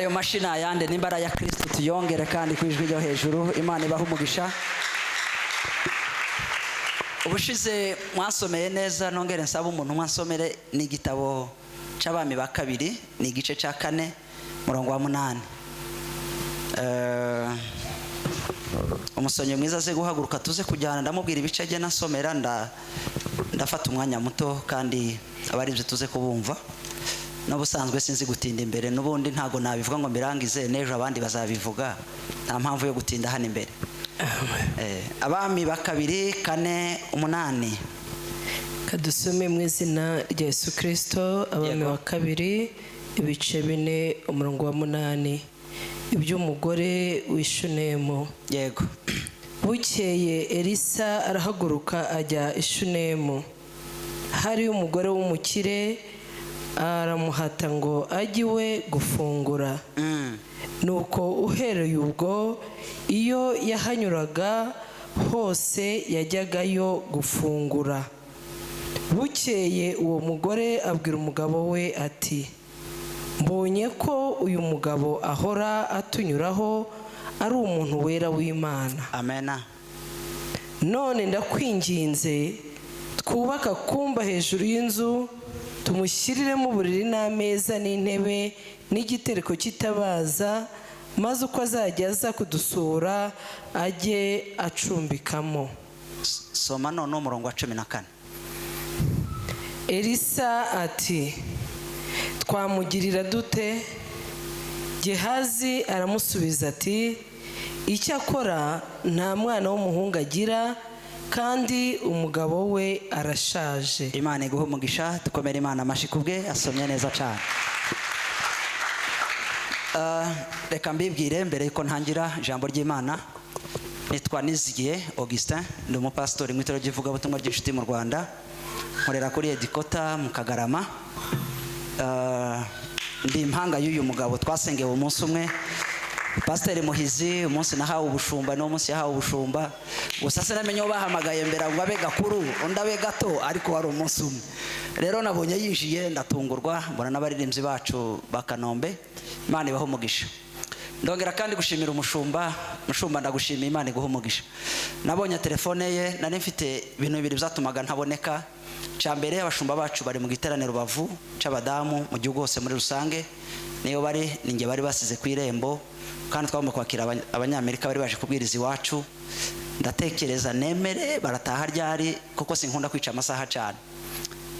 Ayo mashini ayande nimba ari aya Kristo, tuyongere kandi ku ijwi ryo hejuru. Imana ibaha umugisha. Ubushize mwasomeye neza, nongere nsaba umuntu mwansomere, ni igitabo cy'Abami ba Kabiri, ni igice cya 4, murongo wa 8. Umusomyi mwiza aze guhaguruka tuze kujyana, ndamubwira ibice agenda asomera. Ndafata umwanya muto kandi abaribyo tuze kubumva. N'ubusanzwe sinzi gutinda imbere, n'ubundi ntago nabivuga ngo mbirangize, n'ejo abandi bazabivuga, nta mpamvu yo gutinda hano imbere. Abami ba Kabiri 4:8. Kadusome mu izina rya Yesu Kirisito. Abami Yego. wa Kabiri, ibice 4, umurongo wa 8, iby'umugore w'Ishunemu. Yego. Bukeye Elisa arahaguruka ajya i Shunemu. Hari umugore w'umukire, aramuhata ngo ajye iwe gufungura. Nuko uhereye ubwo, iyo yahanyuraga hose yajyagayo gufungura. Bukeye uwo mugore abwira umugabo we ati: "Mbonye ko uyu mugabo ahora atunyuraho ari umuntu wera w'Imana. Amena. None ndakwinginze, twubake akumba hejuru y'inzu, tumushyiriremo uburiri n'ameza n'intebe n'igitereko cy'itabaza, maze uko azajya aza kudusura ajye acumbikamo." Soma none umurongo wa 14. Elisa ati: "Twamugirira dute?" Gehazi aramusubiza ati: "Icyakora nta mwana w'umuhungu agira, kandi umugabo we arashaje." Imana iguhe umugisha. Dukomere Imana amashyi kubwe, asomye neza cyane. Reka mbibwire mbere yuko ntangira ijambo ry'Imana. Nitwa Nizigiye Augustin, ndi umupasitori mu itorero ry'ivugabutumwa ry'Inshuti mu Rwanda, nkorera kuri headquarter mu Kagarama. Ndi impanga y'uyu mugabo, twasengewe umunsi umwe, Pasiteri Muhizi. Umunsi nahawe ubushumba niwo munsi yahawe ubushumba. Gusa sinamenye uwo bahamagaye mbere ngo abe gakuru undi abe gato, ariko wari umunsi umwe. Rero nabonye yinjiye ndatungurwa, mbona n'abaririmbyi bacu ba Kanombe. Imana ibahe umugisha. Ndongera kandi gushimira umushumba. Mushumba, ndagushimiye, Imana iguhe umugisha. Nabonye telefone ye, nari mfite ibintu bibiri byatumaga ntaboneka. Cya mbere, abashumba bacu bari mu giterane Rubavu cy'abadamu mu gihugu hose muri rusange, niyo bari, ninjye bari basize ku irembo, kandi twagomba kwakira Abanyamerika bari baje kubwiriza iwacu. Ndatekereza nemere barataha ryari, kuko sinkunda kwica amasaha cyane.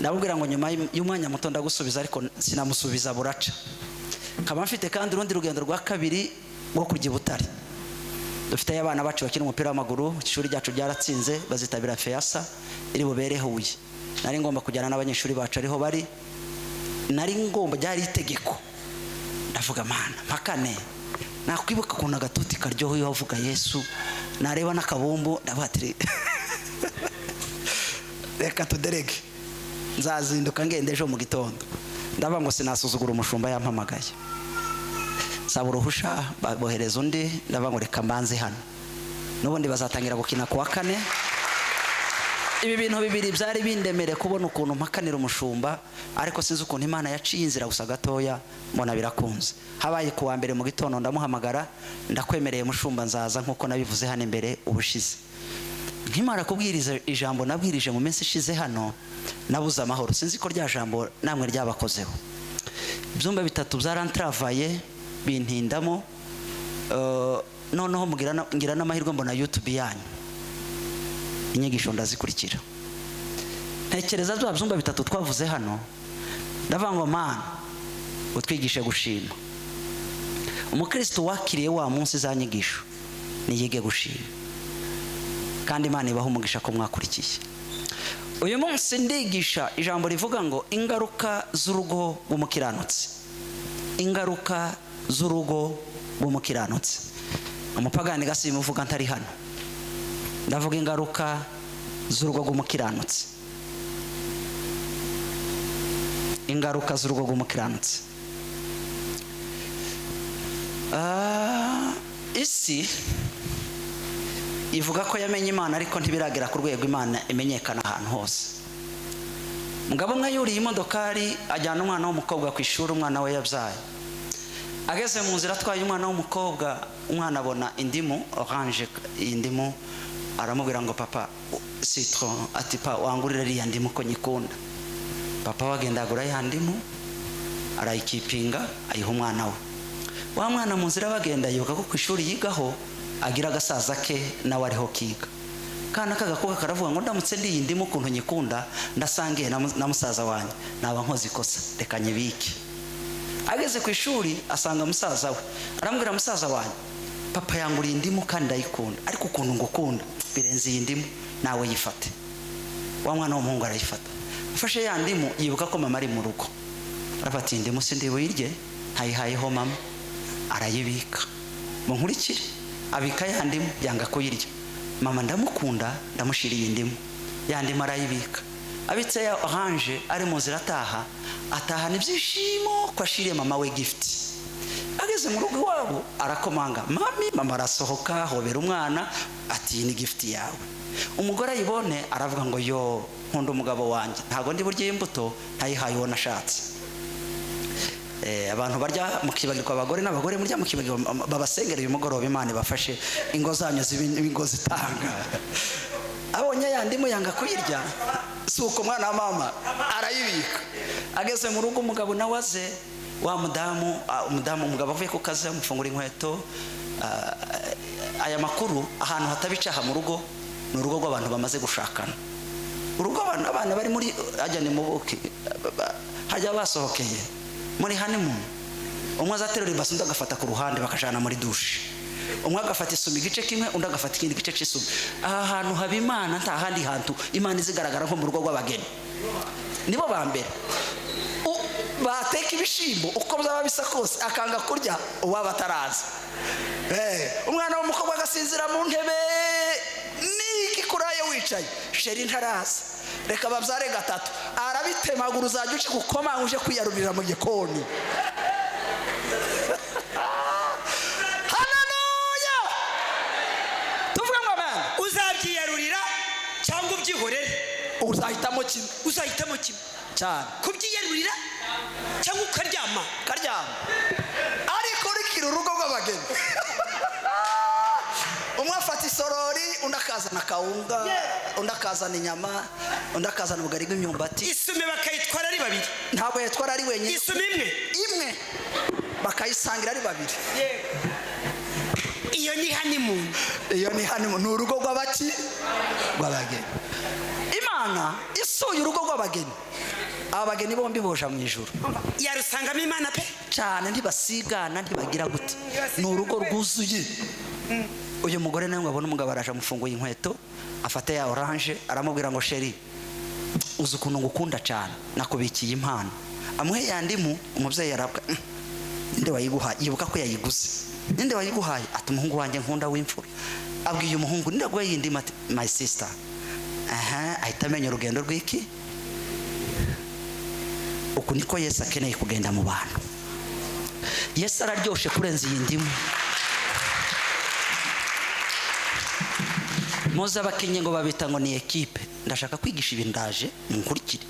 Ndamubwira ngo nyuma y'umwanya muto ndagusubiza, ariko sinamusubiza buraca. Nkaba mfite kandi urundi rugendo rwa kabiri rwo kujya i Butare, dufiteyo abana bacu bakina umupira w'amaguru. Ishuri ryacu ryaratsinze, bazitabira FEASSSA iri bubere Huye. Nari ngomba kujyana n'abanyeshuri bacu, ariho bari, nari ngomba, byari itegeko. Ndavuga: "Mana, mpakane?" Nakwibuka ukuntu agatuti karyoha iyo wavuga Yesu, nareba n'akabumbu, ndavuga ati: "Reka tuderege, nzazinduka ngenda ejo mu gitondo." Ndavuga ngo sinasuzugura umushumba yampamagaye. Saba uruhusha, bohereza undi. Ndavuga ngo reka mbanze hano, n'ubundi bazatangira gukina ku wa kane. Ibi bintu bibiri byari bindemere kubona ukuntu mpakanira umushumba, ariko sinzi ukuntu Imana yaciye inzira gusa gatoya, mbona birakunze. Habaye ku wa mbere mu gitondo, ndamuhamagara: "Ndakwemereye mushumba, nzaza nk'uko nabivuze hano imbere ubushize." Nkimara kubwiriza ijambo nabwirije mu minsi ishize hano, nabuze amahoro. Sinzi ko rya jambo namwe ryabakozeho. Ibyumba bitatu byarantaravaye, bintindamo. Noneho ngira n'amahirwe mbona YouTube yanyu, inyigisho ndazikurikira. Ntekereza bya byumba bitatu twavuze hano, ndavuga ngo: "Mana, utwigishe gushima." Umukristo wakiriye wa munsi za nyigisho niyige gushima, kandi Imana ibaha umugisha ko mwakurikiye. Uyu munsi ndigisha ijambo rivuga ngo ingaruka z'urugo rw'umukiranutsi. Ingaruka z'urugo rw'umukiranutsi. Umupagani gasimuvuga ntari hano. Ndavuga ingaruka z'urugo rw'umukiranutsi. Ingaruka z'urugo rw'umukiranutsi. Isi ivuga ko yamenye Imana, ariko ntibiragera ku rwego Imana imenyekana ahantu hose. Mugabo umwe yuriye imodokari ajyana umwana w'umukobwa ku ishuri, umwana we yabyaye. Ageze mu nzira atwaye umwana w'umukobwa, umwana abona indimu orange, iyi ndimu, aramubwira ngo: "Papa, citron." Ati: "Pa, wangurira iriya ndimu ko nyikunda?" Papa we agenda agura ya ndimu, arayikipinga, ayiha umwana we. Wa mwana mu nzira bagenda yibuka ko ku ishuri yigaho agira agasaza ke nawe ariho kiga. Kana k'agakobwa karavuga ngo: "Ndamutse ndiye indimu, ukuntu nyikunda, ndasangiye na musaza wanjye, naba nkoze ikosa, reka nyibike." Ageze ku ishuri asanga musaza we, aramubwira: "Musaza wanjye, papa yanguriye indimu kandi ndayikunda, ariko ukuntu ngukunda birenze iyi ndimu, nawe yifate." Wa mwana w'umuhungu arayifata. Afashe ya ndimu yibuka ko mama ari mu rugo, arafata: "Iyi ndimu sindi buyirye ntayihayeho mama." Arayibika. Munkurikire, abika ya ndimu, yanga kuyirya. "Mama ndamukunda, ndamushyiriye indimu." Ya ndimu arayibika. Abitse ya orange, ari mu nzira ataha, atahana ibyishimo ko ashiriye mama we gift. Ageze mu rugo iwabo arakomanga: "Mami." Mama arasohoka, ahobera umwana, ati: "Iyi ni gift yawe." Umugore ayibone aravuga ngo: "Yo, nkunda umugabo wanjye, ntabwo ndi burye imbuto ntayihaye uwo nashatse." Abantu barya mukibagirwa abagore, n'abagore murya mukibagirwa, babasengera uyu mugoroba, Imana ibafashe, ingo zanyu zibe ingo zitanga. Abonye yandi yanga kuyirya, si uko mwana wa mama, arayibika. Ageze mu rugo, umugabo nawe aze, wa mudamu, umudamu, umugabo avuye ku kazi amufungura inkweto. Aya makuru, ahantu hataba icaha mu rugo ni urugo rw'abantu bamaze gushakana, urugo abana bari muri ajya ni mu buki, hajya basohokeye muri honeymoon. Umwe azaterura ibasi, undi agafata ku ruhande, bakajana muri douche. Umwe agafata isume igice kimwe, undi agafata ikindi gice cy'isume. Aha hantu haba Imana, nta handi hantu Imana izigaragara nko mu rugo rw'abageni. Nibo ba mbere bateka ibishimbo, uko byaba bisa kose akanga kurya uwaba ataraza. Umwana w'umukobwa agasinzira mu ntebe: "Niki kuraye wicaye? Chéri ntaraza, reka babyare gatatu." Arabitemagura, uzajya uca gukoma uje kwiyarurira mu gikoni. Haleluya, tuvuge ngo amen. Uzabyiyarurira cyangwa ubyihorere. Uzahitamo kimwe. Uzahitamo kimwe. Cyane. Kubyiyarurira cyangwa ukaryama. Karyama. Ariko urikira urugo rw'abageni, umwe afata isorori, undi akazana kawunga, undi akazana inyama, undi akazana ubugari bw'imyumbati. Isume bakayitwara ari babiri. Ntabwo yatwara ari wenyine. Isume imwe. Imwe bakayisangira ari babiri. Iyo ni honeymoon. Iyo ni hano, ni urugo rw'abaki? Rw'abageni. Imana isuye urugo rw'abageni, aba bageni bombi boja mu ijuru. Yarusangamo Imana pe. Cyane, ntibasigana, ntibagira gute, ni urugo rwuzuye. Uyu mugore nawe ngo abone umugabo araje amufunguye inkweto, afate ya orange, aramubwira ngo: "Chéri, uzi ukuntu ngukunda cyane, nakubikiye impano." Amuhe ya ndimu. Umubyeyi arabwa: "Ninde wayiguhaye?" Yibuka ko yayiguze. "Ninde wayiguhaye?" Ati: "Umuhungu wanjye nkunda w'imfura." Abwiye umuhungu: "Ninde waguhaye iyi ndimu?" Ati: "My sister." Aha ahita amenya urugendo rw'iki. Uku niko Yesu akeneye kugenda mu bantu. Yesu araryoshe kurenza iyi ndimu. Muzi abakinnyi ngo babita ngo ni ekipe. Ndashaka kwigisha ibi, ndaje munkurikire.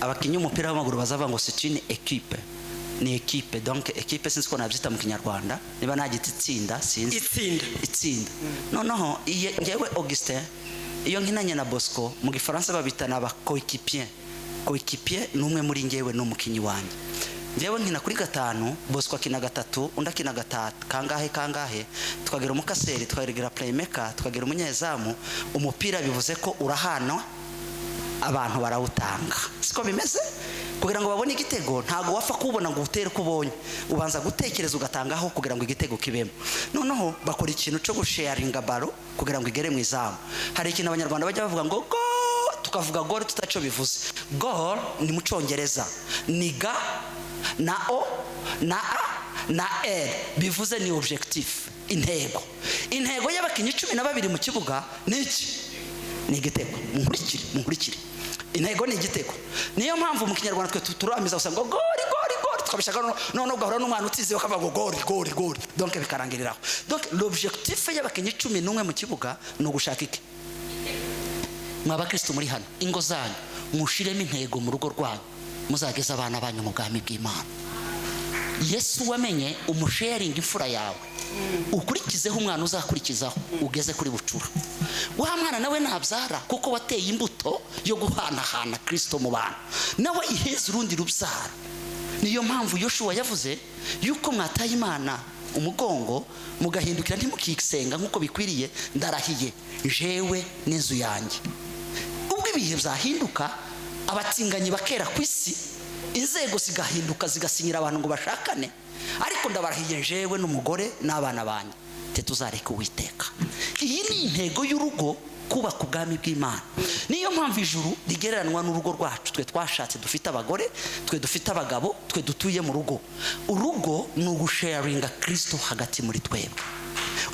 Abakinnyi b'umupira w'amaguru bazavuga ngo c'est une équipe, ni équipe. Donc équipe, sinzi ko nabyita mu Kinyarwanda, niba nagita itsinda, sinzi. Itsinda. Itsinda. Noneho ngewe Augustin, iyo nkinanye na Bosco, mu Gifaransa babita ni aba coéquipier. Coéquipier ni umwe muri ngewe, ni umukinnyi wanjye. Ngewe nkina kuri gatanu, Bosco akina gatatu, undi akina gatatu, kangahe kangahe, tukagira umukaseri, tukagira playmaker, tukagira umunyezamu. Umupira bivuze ko urahana, abantu barawutanga, siko bimeze? Kugira ngo babone igitego, ntabwo wapfa kuwubona ngo utere uko ubonye, ubanza gutekereza ugatangaho kugira ngo igitego kibemo. Noneho bakora ikintu cyo gusharinga ballon kugira ngo igere mu izamu. Hari ikintu Abanyarwanda bajya bavuga ngo go, tukavuga goal tutaco bivuze. Goal ni mu Cyongereza ni G na O na A na L, bivuze ni objectif, intego. Intego y'abakinnyi 12 mu kibuga ni iki? Ni igitego. Munkurikire, munkurikire, intego ni igitego. Niyo mpamvu mu Kinyarwanda twe turamiza gusa ngo gori gori gori, tukabishaka. None ugahura n'umwana utize bakavuga ngo gori gori gori, donc bikarangiriraho. Donc l'objectif y'abakinnyi 11 mu kibuga ni ugushaka iki? Mwa abakristo muri hano, ingo zanyu mushiremo intego, mu rugo rwanyu muzageze abana banyu mu bwami bw'Imana. Yesu wamenye umusharinga imfura yawe, ukurikizeho umwana uzakurikizaho ugeze kuri bucura. Wa mwana nawe nabyara, kuko wateye imbuto yo guhanahana Kirisito mu bantu, nawe iheze urundi rubyaro. Niyo mpamvu Yoshuwa yavuze yuko mwataye Imana umugongo, mugahindukira ntimukisenga nk'uko bikwiriye, ndarahiye jewe n'inzu yanjye. Ubwo ibihe byahinduka, abatinganyi bakera ku isi, inzego zigahinduka, zigasinyira abantu ngo bashakane, ariko ndabarahiye jewe n'umugore n'abana banjye ntituzareka Uwiteka. Iyi ni intego y'urugo, kubaka ubwami bw'Imana. Niyo mpamvu ijuru rigereranwa n'urugo rwacu, twe twashatse, dufite abagore, twe dufite abagabo, twe dutuye mu rugo. Urugo ni ugusharinga Kirisito hagati muri twebwe.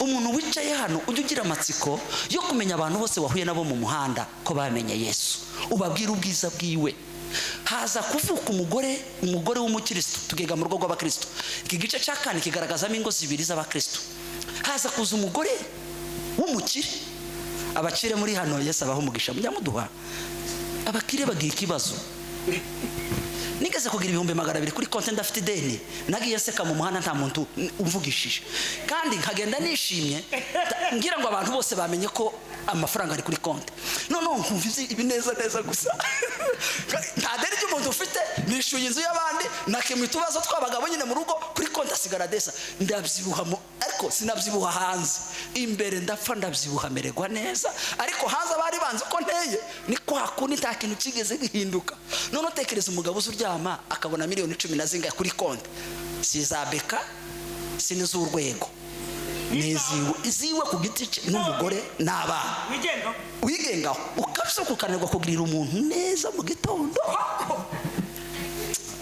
Umuntu wicaye hano, ujya ugira amatsiko yo kumenya abantu bose wahuye nabo mu muhanda ko bamenye Yesu, ubabwira ubwiza bwiwe. Haza kuvuka umugore, umugore w'umukristo. Tugega mu rugo rw'abakristo. Iki gice cya kane kigaragazamo ingo zibiri z'abakristo. Haza kuza umugore w'umukire. Abakire muri hano, Yesu abaha umugisha, mujya muduha. Abakire bagira ikibazo. Nigeze kugira 200,000 kuri konti, ndafite ideni. Nagiye nseka mu muhanda, nta muntu umvugishije, kandi nkagenda nishimye, ngira ngo abantu bose bamenye ko amafaranga ari kuri konti. Noneho nkumva ibineza neza gusa. Nta deni ry'umuntu ufite, nishyuye inzu y'abandi, nakemuye utubazo tw'abagabo nyine mu rugo, kuri konti asigara desa. Ndabyibuha ariko sinabyibuha hanze. Imbere ndapfa, ndabyibuha, mererwa neza, ariko hanze abari banzi uko nteye ni kwa kundi, nta kintu kigeze gihinduka. None utekereza umugabo uzi uryama akabona miliyoni cumi na zingahe kuri konti, si iza beka, si n'iz'urwego, ni iziwe, iziwe ku giti cye n'umugore n'abana. Wigenga. Wigengaho, ukabyuka ukananirwa kugirira umuntu neza mu gitondo.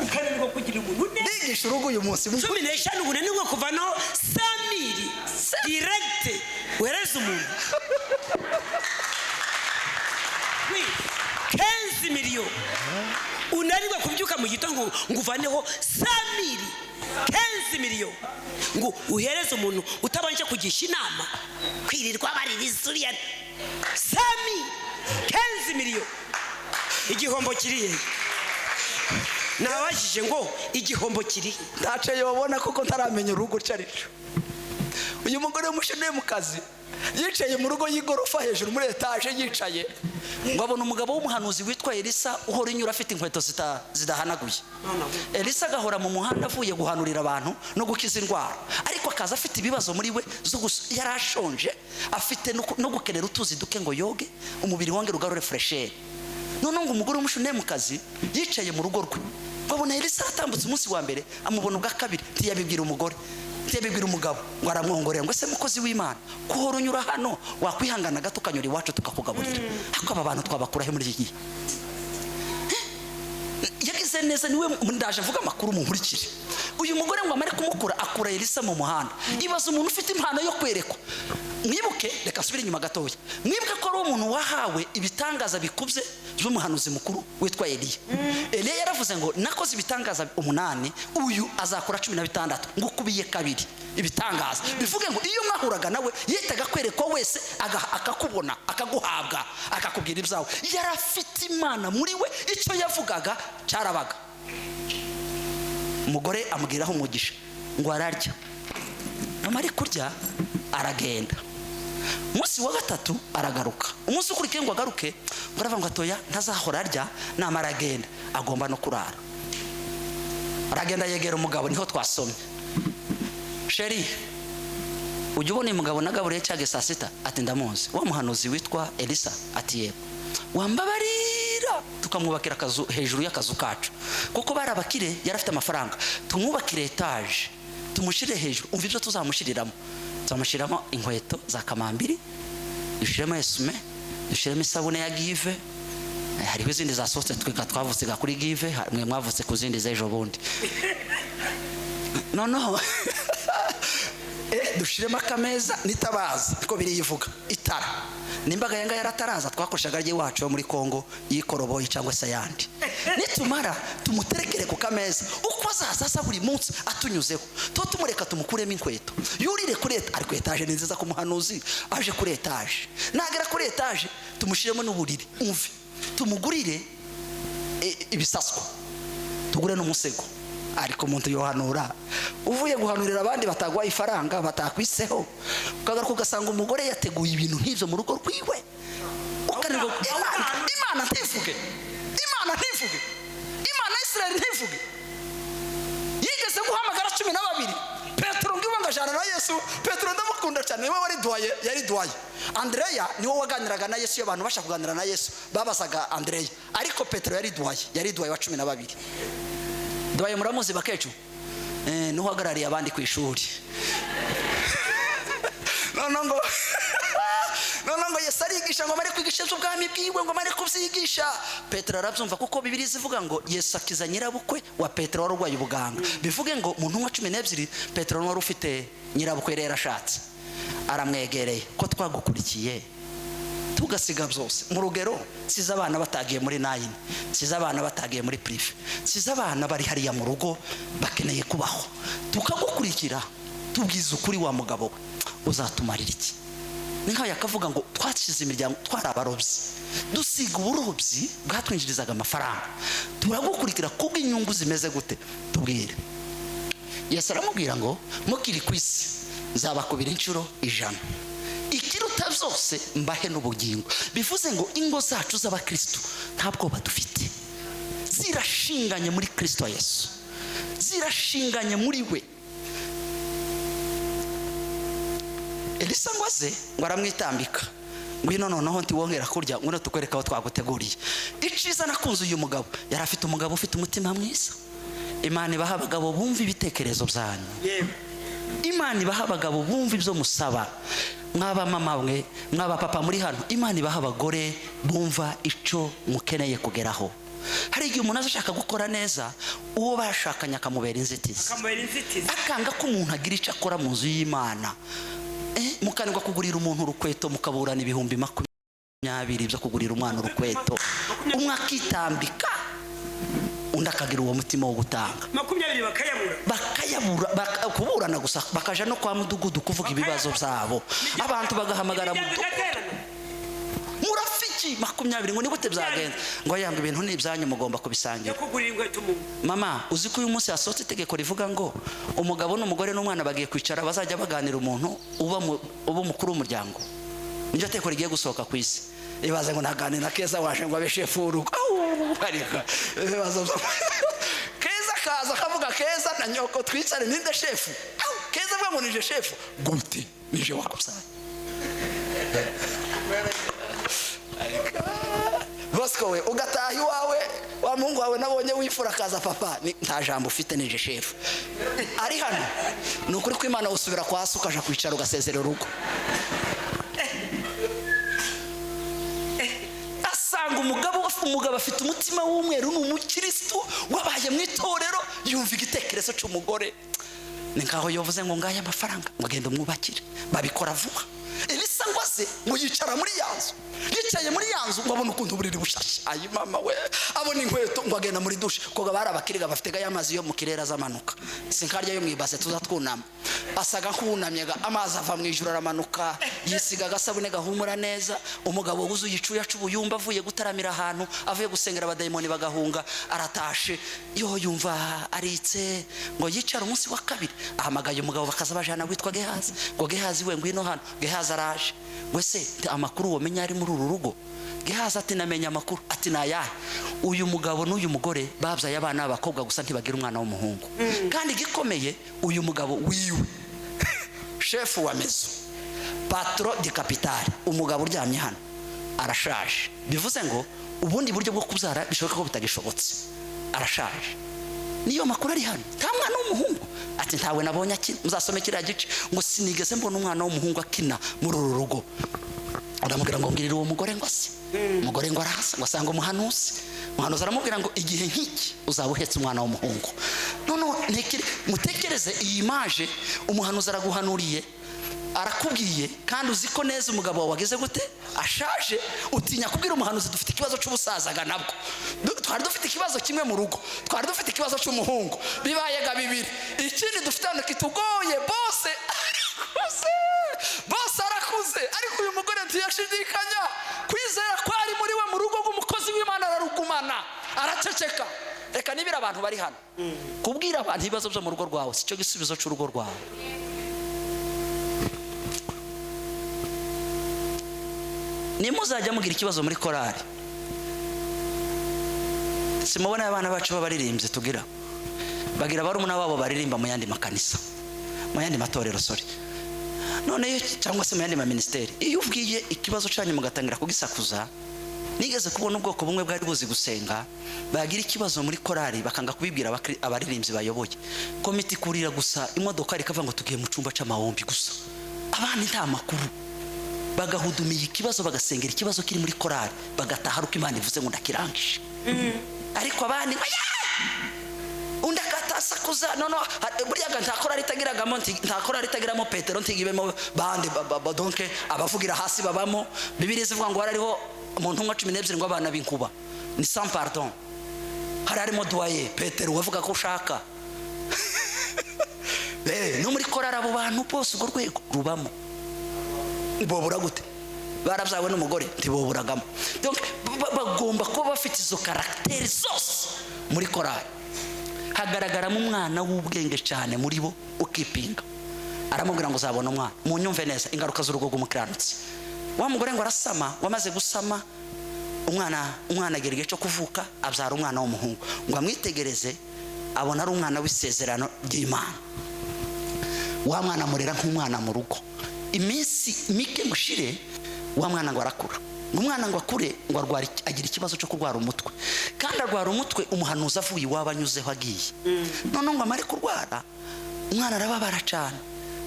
Ukananirwa kugira umuntu neza. Ndigisha urugo uyu munsi. 15 unanirwa kuvanaho 100 000 direct uhereza umuntu. Oui, 15 millions, unanirwa kubyuka mu gitondo ngo uvaneho 100 000, 15 millions, ngo uhereze umuntu utabanje kugisha inama, kwirirwa baririza uriya. 100 000, 15 millions, igihombo kiri he? Nababajije ngo igihombo kiri he? Ntaco yobona kuko ntaramenya urugo icyo ari cyo. Uyu mugore w'umushinwa mu kazi, yicaye mu rugo y'igorofa hejuru muri etaje, yicaye ngo abona umugabo w'umuhanuzi witwa Elisa uhora inyura afite inkweto zidahanaguye. Elisa agahora mu muhanda avuye guhanurira abantu no gukiza indwara, ariko akaza afite ibibazo muri we zo yari ashonje, afite no gukenera utuzi duke ngo yoge umubiri, wongere ugarure fraîcheur. Noneho ngo umugore w'umushunemukazi yicaye mu rugo rwe ngo abona Elisa aratambutse umunsi wa mbere, amubona ubwa kabiri, ntiyabibwira umugore, ntiyabibwira umugabo. Ngo aramwongorera ngo: "Ese mukozi w'Imana, ko uhora unyura hano, wakwihangana gato ukanyura iwacu tukakugaburira?" Ariko aba bantu twabakurahe muri iki gihe? Yagize neza niwe ndaje mvuga amakuru, munkurikire. Uyu mugore ngo amare kumukura, akura Elisa mu muhanda. Ibaza umuntu ufite impano yo kwerekwa. Mwibuke, reka nsubire inyuma gatoya, mwibuke ko ari umuntu wahawe ibitangaza bikubye by'umuhanuzi mukuru witwa Eliya. Eliya yaravuze ngo: "Nakoze ibitangaza umunani, uyu azakora 16." Ngo ukubiye kabiri ibitangaza, bivuge ngo iyo mwahuraga nawe yitaga kwerekwa wese, akakubona, akaguhabwa, akakubwira ibyawe. Yari afite Imana muri we, icyo yavugaga cyarabaga. Umugore amubwiraho umugisha, ngo ararya. Namara kurya aragenda. Umunsi wa gatatu aragaruka. Umunsi ukurikiye ngo agaruke, ngo aravuga ngo atoya, ntazahora arya. Namara agenda, agomba no kurara. Aragenda yegera umugabo, niho twasomye: "Chéri, ujya ubona uyu mugabo nagaburiye cyage saa sita?" Ati: "Ndamuzi." "Wa muhanuzi witwa Elisa?" Ati: "Yego." "Wambabarira tukamwubakira akazu hejuru y'akazu kacu?" Kuko bari abakire, yari afite amafaranga. "Tumwubakire etaje, tumushyire hejuru. Umva ibyo tuzamushyiriramo: tuzamushyiramo inkweto za kamambiri, dushyiremo essuie-main, dushyiremo isabune ya Give." Hariho izindi zasohotse, twika twavutse kuri Give, mwe mwavutse ku zindi z'ejo bundi. Noneho dushiremo akameza n'itabaza, niko biriyivuga, itara. Nimbaga yanga yarataraza, twakoreshaga ry'iwacu yo muri Kongo y'ikoroboyi cyangwa se ayandi. Nitumara tumuterekere ku kameza, uko azaza aza buri munsi atunyuzeho, tuba tumureka, tumukuremo inkweto, yurire kuri etaje. Ariko etaje ni nziza ku muhanuzi aje kuri etaje. Nagera kuri etaje tumushyiremo n'uburiri. Umve, tumugurire ibisaswa, tugure n'umusego. Ariko umuntu yohanura uvuye guhanurira abandi bataguha ifaranga, batakwiseho, ukagaruka ugasanga umugore yateguye ibintu nk'ibyo mu rugo rwiwe, ukananirwa. Imana ntivuge, Imana ntivuge, Imana ya Isirayeli ntivuge. Yigeze guhamagara 12, Petero ngiwe ngo ajana na Yesu. Petero ndamukunda cyane, niwe wari doyen, yari doyen. Andreya niwe waganiraga na Yesu. Iyo abantu bashaka kuganira na Yesu babazaga Andreya, ariko Petero yari doyen, yari doyen wa 12. Doyen muramuzi bakecu, niwe uhagarariye abandi ku ishuri. Noneho ngo Yesu arigisha, ngo amare kwigisha iby'ubwami bwiwe, ngo amare kubyigisha, Petero arabyumva, kuko Bibiri zivuga ngo Yesu akiza nyirabukwe wa Petero wari urwaye ubuganga. Bivuge ngo mu ntumwa 12 Petero wari ufite nyirabukwe rero ashatse, aramwegereye: "Ko twagukurikiye tugasiga byose mu rugero, nsize abana batagiye muri nine, nsize abana batagiye muri privé, nsize abana bari hariya mu rugo bakeneye kubaho, tukagukurikira, tubwiza ukuri wa mugabo we, uzatumarira iki?" Ni nkaho yakavuga ngo twasize imiryango, twari abarobyi, dusiga uburobyi bwatwinjirizaga amafaranga, turagukurikira kubw'inyungu zimeze gute? Tubwire. Yesu aramubwira ngo: "Mukiri ku isi nzabakubira inshuro 100, ikiruta byose mbahe n'ubugingo." Bivuze ngo ingo zacu z'abakristo nta bwoba dufite, zirashinganye muri Kristo Yesu, zirashinganye muri we. Elisa ngo aze, ngo aramwitambika: "Ngwino noneho, ntiwongera kurya, ngwino tukwereka aho twaguteguriye." Iciza nakunze uyu mugabo, yari afite umugabo ufite umutima mwiza. Imana ibaha abagabo bumva ibitekerezo byanyu. Imana ibaha abagabo bumva ibyo musaba. Mwaba mama mwe, mwaba papa muri hano, Imana ibaha abagore bumva icyo mukeneye kugeraho. Hari igihe umuntu aza ashaka gukora neza, uwo bashakanye akamubera inzitizi, akamubera inzitizi, akanga ko umuntu agira icyo akora mu nzu y'Imana. Mukanirwa kugurira umuntu urukweto, mukaburana 20,000 byo kugurira umwana urukweto, umwe akitambika, undi akagira uwo mutima wo gutanga. 20 bakayabura. Bakayabura, kuburana gusa, bakaja no kwa mudugudu kuvuga ibibazo byabo, abantu bagahamagara Imiryango mudugudu. igaterana. Murafiki 20, ngo ni gute byagenze? Ngo yanga ibintu ni ibyanyu, mugomba kubisangira. Yo kugurira inkweto umuntu. Mama, uzi ko uyu munsi hasohotse itegeko rivuga ngo umugabo n'umugore n'umwana bagiye kwicara, bazajya baganira, umuntu uba umukuru w'umuryango? Niryo tegeko rigiye gusohoka ku isi. Ibaze ngo naganira na Keza waje ngo abe shefu w'urugo. Au, ariko ibibazo Keza akaza akavuga: "Keza na nyoko twicare, ninde shefu?" Au, Keza avuga ngo: "Nije shefu." Gute nije wakubyaye? Bosco we, ugataha iwawe, wa muhungu wawe nabonye wifura akaza: "Papa, nta jambo ufite, nije shefu." Ari hano ni ukuri ko Imana usubira kwa se, ukaja kwicara, ugasezera urugo. Asanga umugabo afite umutima w'umweru, ni umukirisitu wabaye mu itorero, yumva igitekerezo cy'umugore. Ni nkaho yavuze ngo: "Ngaya amafaranga, ngo genda umwubakire." Babikora vuba. Elisa ngo aze, ngo yicara muri ya nzu. Yicaye muri ya nzu, ngo abone ukuntu uburiri bushashe, ayi mama we, abona inkweto, ngo agenda muri dushe koga. Bari abakiriga bafite ya mazi yo mu kirere azamanuka, sinkarya yo mu ibase tuza twunama. Asaga nk'uwunamye, amazi ava mu ijuru aramanuka, yisiga agasabune gahumura neza. Umugabo wuzuye icuya c'ubuyumba, avuye gutaramira ahantu, avuye gusengera abadayimoni bagahunga, aratashe yo yumva aritse. Ngo yicara umunsi wa kabiri, ahamagaye umugabo bakaza bajana witwa Gehazi, ngo: "Gehazi we, ngwino hano." Gehazi araje. Ngo: "Ese amakuru wamenya ari muri uru rugo?" Gehazi ati: "Namenye amakuru." Ati: "Ni ayahe?" "Uyu mugabo n'uyu mugore babyaye abana b'abakobwa gusa, ntibagira umwana w'umuhungu. Kandi igikomeye, uyu mugabo wiwe, shefu wa maison, patron de capital, umugabo uryamye hano, arashaje. Bivuze ngo ubundi buryo bwo kubyara bishoboka ko bitagishobotse, arashaje." Niyo makuru ari hano, nta mwana w'umuhungu. Ati: "Ntawe nabonye akina." Muzasome kiriya gice. Ngo: "Sinigeze mbona umwana w'umuhungu akina muri uru rugo." Aramubwira ngo: "Mbwirira uwo mugore ngo ase." Umugore ngo arahasa, ngo asanga umuhanuzi. Umuhanuzi aramubwira ngo: "Igihe nk'iki uzaba uhetse umwana w'umuhungu." Noneho mutekereze iyi image: umuhanuzi araguhanuriye, arakubwiye, kandi uzi ko neza umugabo wawe ageze gute, ashaje. Utinya kubwira umuhanuzi: "Dufite ikibazo cy'ubusazaga." Nabwo twari dufite ikibazo kimwe mu rugo, twari dufite ikibazo cy'umuhungu, bibaye ga bibiri. Ikindi dufite hano kitugoye, bose arakuze, bose arakuze. Ariko uyu mugore ntiyashidikanya, kwizera kwari muri we mu rugo rw'umukozi w'Imana ararugumana, araceceka. Reka nibira abantu bari hano kubwira. Kubwira abantu ibibazo byo mu rugo rwawe si cyo gisubizo cy'urugo rwawe. Nimuzajya mugira ikibazo muri korari, simubona abana bacu b'abaririmbyi tugira bagira barumuna babo baririmba mu yandi makanisa, mu yandi matorero, sorry, none cyangwa se mu yandi maministeri. Iyo ubwiye ikibazo cyanyu mugatangira kugisakuza, nigeze kubona ubwoko bumwe bwari buzi gusenga, bagira ikibazo muri korari bakanga kubibwira abaririmbyi bayoboye. Komite ikurira gusa imodoka ikavuga ngo tugiye mu cyumba c'amahombi gusa, abandi nta makuru. Bagahudumiye ikibazo, bagasengera ikibazo kiri muri korari, bagataha uko Imana ivuze ngo ndakirangije. Ariko abandi undi akatasakuza, no buriya nta korari itagiragamo, nta korari itagiramo Petero, ntigibemo bande donc abavugira hasi babamo. Bibiliya ivuga ngo hariho mu ntumwa 12 ngo abana b'inkuba ni sans pardon. Hari harimo doyen Petero wavuga ko ushaka. No muri korari abo bantu bose urwo rwego rubamo. Bobura gute? Barabyawe n'umugore ntiboburagamo. Donc bagomba kuba bafite izo caractère zose muri korari. Hagaragaramo umwana w'ubwenge cyane muri bo ukipinga, aramubwira ngo uzabona umwana. Munyumve neza ingaruka z'urugo rw'umukiranutsi. Wa mugore ngo arasama, wamaze gusama umwana agera igihe cyo kuvuka, abyara umwana w'umuhungu. Ngo amwitegereze abona ari umwana w'isezerano ry'Imana. Wa mwana amurera nk'umwana mu rugo. Iminsi mike mushire, wa mwana ngo arakura. Umwana ngo akure, ngo arwara, agira ikibazo cyo kurwara umutwe. Kandi arwara umutwe umuhanuzi avuye iwabo anyuzeho agiye. None ngo amare kurwara, umwana arababara cyane.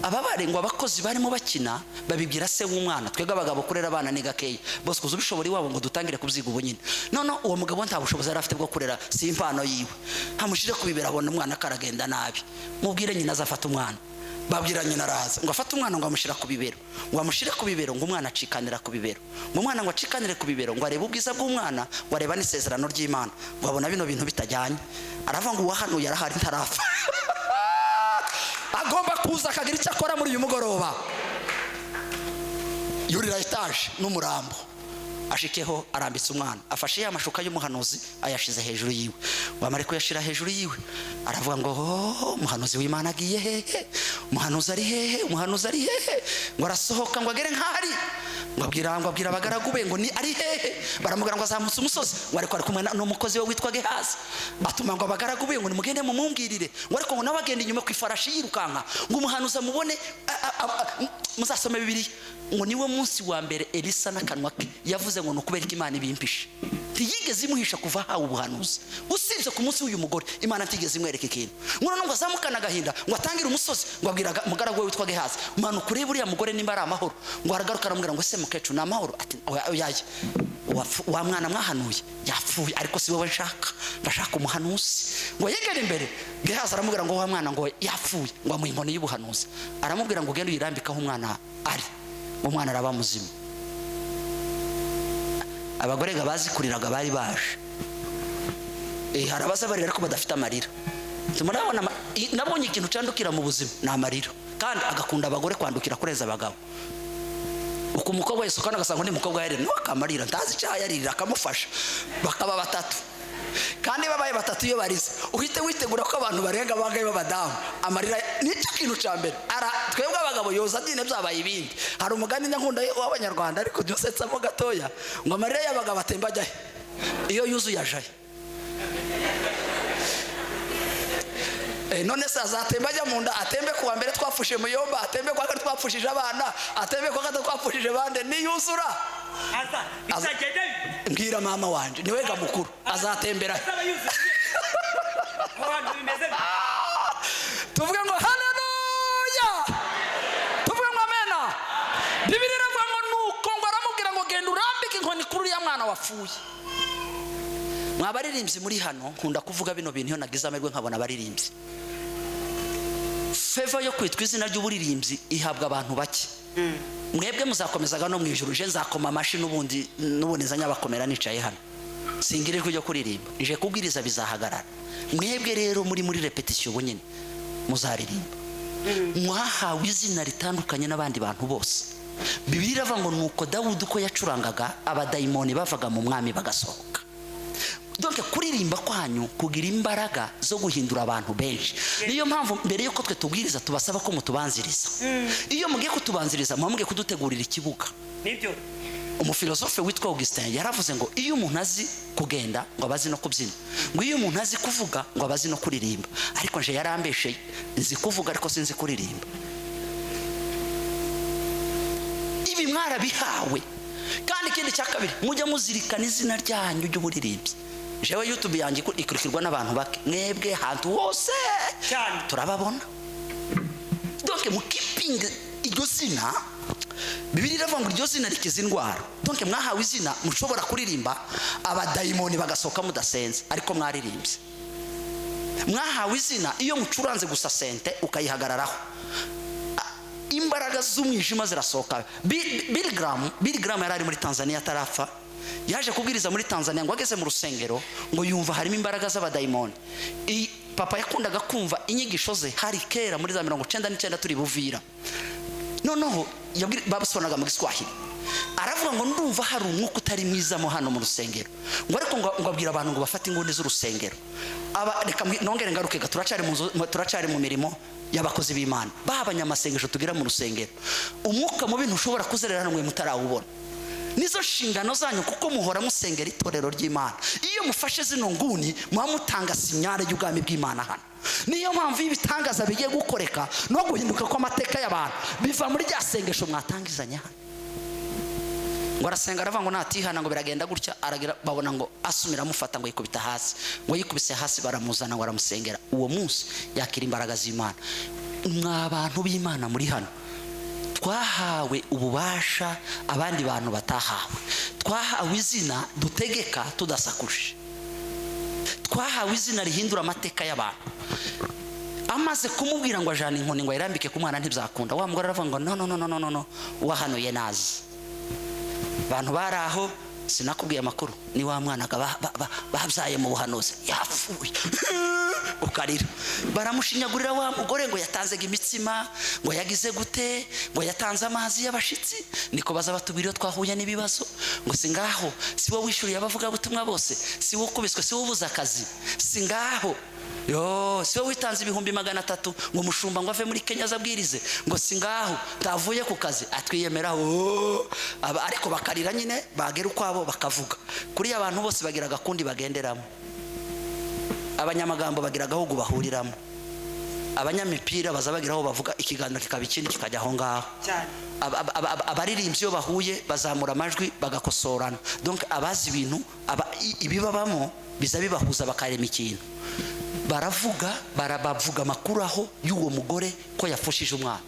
Ababare ngo abakozi barimo bakina babibwira se w'umwana. Twebwe abagabo kurera abana ni gakeya, bose kuza ubishobora iwabo ngo dutangire kubyiga ubu nyine. None uwo mugabo nta bushobozi yari afite bwo kurera, si impano yiwe. Hamushire kubibera abona umwana karagenda nabi. Mubwire nyina azafata umwana. Babwira nyina araza ngo afate umwana ngo amushira ku bibero, ngo amushire ku bibero, ngo umwana acikanira ku bibero, ngo umwana ngo acikanire ku bibero, ngo arebe ubwiza bw'umwana, ngo areba n'isezerano ry'Imana, ngo abona bino bintu bitajyanye. Aravuga ngo uwahanuye arahari ntarapfa. Agomba kuza akagira icyo akora muri uyu mugoroba. Yurira etaje n'umurambo ashikeho, arambitse umwana, afashe ya mashuka y'umuhanuzi ayashize hejuru yiwe. Wamare kuyashira hejuru yiwe aravuga ngo umuhanuzi w'Imana agiye hehe? Umuhanuzi ari hehe? Umuhanuzi ari hehe? Ngo arasohoka ngo agere nk'ahari, ngo abwira abagaragu be ngo ni ari hehe? Baramubwira ngo azamutse umusozi, ngo ariko ari kumwe n'umukozi we witwa Gehazi. Batuma ngo abagaragu be ngo nimugende mumumbwirire, ngo ariko ngo nawe agenda inyuma ku ifarashi yirukanka, ngo umuhanuzi amubone. Muzasome Bibiliya ngo niwe munsi wa mbere Elisa n'akanwa ke yavuze ngo nukubera ko Imana ibimpishe. Ntiyigeze imuhisha kuva ahawe ubuhanuzi, usibye ku munsi w'uyu mugore Imana ntigeze imwereka ikintu. Ngo none ngo azamukana agahinda, ngo atangire umusozi, ngo abwira umugaragu we witwa Gehazi, manuka urebe uriya mugore nimba ari amahoro. Ngo aragaruka aramubwira ngo se mukecuru ni amahoro? Ati oyaye, wa mwana mwahanuye yapfuye, ariko si wowe nshaka, ndashaka umuhanuzi. Ngo yegere imbere Gehazi aramubwira ngo wa mwana ngo yapfuye, ngo amuha inkoni y'ubuhanuzi, aramubwira ngo ugende uyirambikaho umwana ari, umwana araba muzima. Abagore bazikuriraga bari baje. Hari abazabarira ariko badafite amarira. Murabona nabonye ikintu candukira mu buzima ni amarira, kandi agakunda abagore kwandukira kurenza abagabo. Uko umukobwa wese ukana agasanga undi mukobwa yarira, nawe akamarira, ntazi icyaha yaririra, akamufasha, bakaba batatu. Kandi babaye batatu iyo barize uhite witegura ko abantu barenga bangaye b'abadamu. Amarira nicyo kintu cya mbere. Twebwe abagabo yoza nyine byabaye ibindi. Hari umugani nkunda w'abanyarwanda ariko byosetsamo gatoya, ngo amarira y'abagabo atemba ajyahe iyo yuzuye ajaye. None se azatemba ajya mu nda, atembe kuwa mbere twapfushije muyomba, atembe kuwa kabiri twapfushije abana, atembe kuwa gatatu twapfushije bande, niyuzura mbwira mama wanje niwe ga mukuru azatembera. Tuvuge ngo haleluya, tuvuge ngo amena. Bibiliya iravuga ngo nuko ngo aramubwira ngo genda urambike inkoni kuri uriya mwana wapfuye. Mwabaririmbyi muri hano, nkunda kuvuga bino bintu iyo nagize amahirwe nkabona abaririmbyi. Favor yo kwitwa izina ry'uburirimbyi ihabwa abantu bake. Mwebwe muzakomezaga no mu ijuru, je nzakoma amashi n'ubundi nzanya bakomera nicaye hano. Singirijwe ryo kuririmba, nje kubwiriza bizahagarara. Mwebwe rero muri repetition ubu nyine muzaririmba. Mwahawe izina ritandukanye n'abandi bantu bose. Bibiliya iravuga ngo nuko Dawudi uko yacurangaga abadayimoni bavaga mu mwami bagasohoka. Donc kuririmba kwanyu kugira imbaraga zo guhindura abantu benshi. Niyo mpamvu mbere yuko twe tubwiriza tubasaba ko mutubanziriza. Iyo mugiye kutubanziriza muba mugiye kudutegurira ikibuga. Nibyo. Umufilosofe witwa Augustin yaravuze ngo iyo umuntu azi kugenda ngo abazi no kubyina, ngo iyo umuntu azi kuvuga ngo abazi no kuririmba. Ariko nje yarambesheye, nzi kuvuga ariko sinzi kuririmba. Ibi mwarabihawe. Kandi ikindi cya kabiri, mujya muzirikana izina ryanyu ry'uburirimbyi. Jewe YouTube yanjye ikurikirwa n'abantu bake, mwebwe hantu hose cyane turababona. Donc mukipinga iryo zina. Bibiliya iravuga ngo iryo zina rikiza indwara. Donc mwahawe izina mushobora kuririmba abadayimoni bagasohoka mudasenze, ariko mwaririmbye. Mwahawe izina iyo mucuranze gusa sente ukayihagararaho, imbaraga z'umwijima zirasohoka. Bill Graham yari ari muri Tanzania atarapfa, yaje kubwiriza muri Tanzania. Ngo ageze mu rusengero ngo yumva harimo imbaraga z'abadayimoni. Papa yakundaga kumva inyigisho ze hari kera muri za 99 turi Buvira. Noneho babusonaga mu Giswahili, aravuga ngo ndumva hari umwuka utari mwiza mo hano mu rusengero. Ngo ariko ngo abwira abantu ngo bafate inguni z'urusengero. Aba reka nongere ngaruke, turacari mu mirimo y'abakozi b'Imana. Babanyamasengesho tugira mu rusengero, umwuka mubi ntushobora kuzerera hano mwe mutarawubona. Nizo nshingano zanyu, kuko muhora musengera itorero ry'Imana. Iyo mufashe zino nguni muba mutanga sinyare y'ubwami bw'Imana hano. Niyo mpamvu ibitangaza bigiye gukoreka no guhinduka kw'amateka y'abantu biva muri rya sengesho mwatangizanya hano. Ngo arasenga aravuga ngo natihana ngo biragenda gutya, aragira babona ngo asumira amufata ngo yikubita hasi, ngo yikubise hasi baramuzana ngo aramusengera. Uwo munsi yakira imbaraga z'Imana. Mwa bantu b'Imana muri hano, twahawe ububasha abandi bantu batahawe. Twahawe izina dutegeka tudasakuje. Twahawe izina rihindura amateka y'abantu. Amaze kumubwira ngo ajana inkoni ngo ayirambike ku mwana ntibyakunda, wa mugore aravuga ngo no no no no no no, wahanuye nazi. Abantu bari aho, sinakubwiye amakuru, ni wa mwana babyaye mu buhanuzi yapfuye. Ukarira. Baramushinyagurira wa mugore ngo yatanzega imitsima, ngo yagize gute, ngo yatanze amazi y'abashitsi. Niko baza batubwira iyo twahuye n'ibibazo, ngo si ngaho, si wowe wishuriye abavuga butumwa bose, si wowe ukubiswe, si wowe ubuze akazi, si ngaho, yo si wowe witanze 300,000 ngo umushumba ngo ave muri Kenya azabwirize, ngo si ngaho tavuye ku kazi atwiyemeraho. Ariko bakarira nyine, bagera ukwabo bakavuga. Kuri abantu bose bagira agakundi bagenderamo. Abanyamagambo bagira agahugu bahuriramo. Abanyamipira baza bagira aho bavuga, ikiganiro kikaba ikindi kikajya aho ngaho. Abaririmbyi iyo bahuye bazamura amajwi bagakosorana. Donc abazi ibintu ibibabamo biza bibahuza bakarema ikintu. Baravuga, barabavuga amakuru aho y'uwo mugore ko yafushije umwana.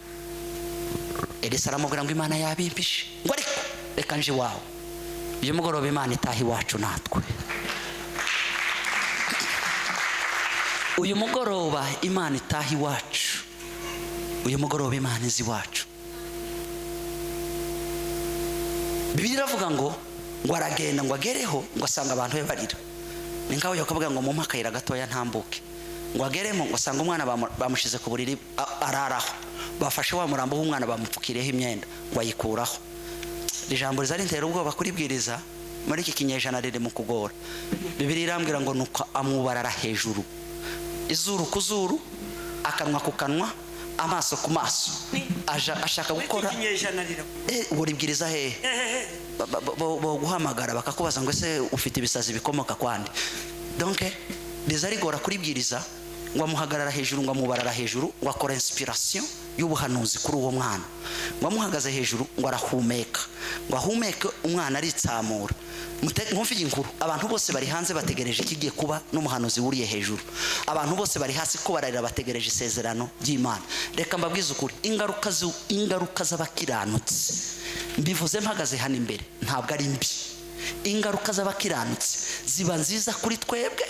Elisa aramubwira ngo Imana yabimpishe, ngo ariko reka nje iwawe. Uyu mugoroba Imana itaha iwacu natwe. Uyu mugoroba Imana itaha iwacu. Uyu mugoroba Imana izi iwacu. Bibiliya iravuga ngo aragenda ngo agereho ngo asanga abantu be barira. Ni nkaho yakavuga ngo mumpe akayira gatoya ntambuke. Ngo ageremo ngo asanga umwana bamushize ku buriri araraho. Bafashe wa murambo w'umwana bamupfukireho imyenda ngo ayikuraho. Ijambo rizari ntera ubwoba kuribwiriza muri iki kinyejana riri mu kugora. Bibiliya irambwira ngo nuko amubarara hejuru, izuru ku zuru, akanwa ku kanwa, amaso ku maso. Ashaka gukora uribwiriza hehe? Bo guhamagara bakakubaza ngo ese ufite ibisazi bikomoka kwande. Donc riza rigora kuribwiriza. Ngo amuhagarara hejuru, ngo amubarara hejuru, ngo akora inspiration y'ubuhanuzi kuri uwo mwana. Ngo amuhagaze hejuru ngo arahumeka, ngo ahumeke umwana aritsamura. Mwumve inkuru, abantu bose bari hanze bategereje ikigiye kuba n'umuhanuzi wuriye hejuru. Abantu bose bari hasi ko bararira bategereje isezerano ry'Imana. Reka mbabwize ukuri, ingaruka z'abakiranutsi, mbivuze mpagaze hano imbere, ntabwo ari mbi. Ingaruka z'abakiranutsi ziba nziza kuri twebwe,